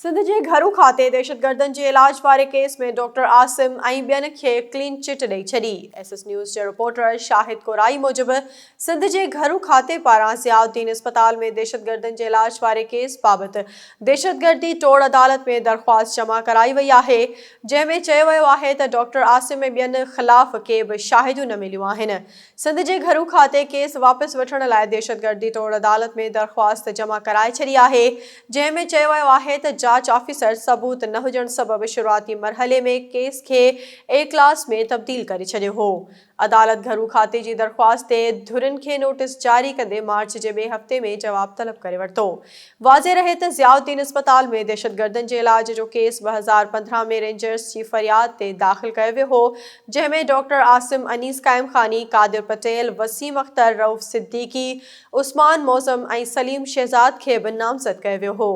سنڌ جي گهرو کاتي دهشتگردن جي علاج واري ڪيس ۾ ڊاڪٽر عاصم ۽ ٻين کي ڪلين چٽ ڏئي ڇڏي. ايس ايس نيوز جي رپورٽر شاهد ڪورائي موجب سنڌ جي گهرو کاتي پاران ضياء الدين اسپتال ۾ دهشتگردن جي علاج واري ڪيس بابت دهشتگردي ٽوڙ عدالت ۾ درخواست جمع ڪرائي وئي آهي جنهن ۾ چيو ويو آهي ته ڊاڪٽر عاصم ۽ ٻين خلاف ڪي به شاهديون نه مليون آهن. سنڌ جي گهرو کاتي ڪيس واپس وٺڻ لاء دهشتگردي ٽوڙ عدالت ۾ درخواست جمع ڪرائي ڇڏي آهي، جنهن ۾ چيو ويو آهي ته جاچ آفيسر ثبوت نه هجڻ سبب شروعاتي مرحلي ۾ ڪيس کي اي ڪلاس ۾ تبديل ڪري ڇڏيو هو. عدالت گهرو کاتي جي درخواست تي ڌرين کي نوٽيس جاري ڪندي مارچ جي ٻئي هفتي ۾ جواب طلب ڪري ورتو. واضح رهي ته ضياء الدين اسپتال ۾ دهشتگردن جي علاج جو ڪيس 2015 ۾ رينجرز جي فرياد تي داخل ڪيو ويو هو، جنهن ۾ ڊاڪٽر عاصم انيس قائمخاني، قادر پٽيل، وسيم اختر، رئوف صديقي، عثمان معظم ۽ سليم شهزاد کي به نامزد ڪيو ويو هو.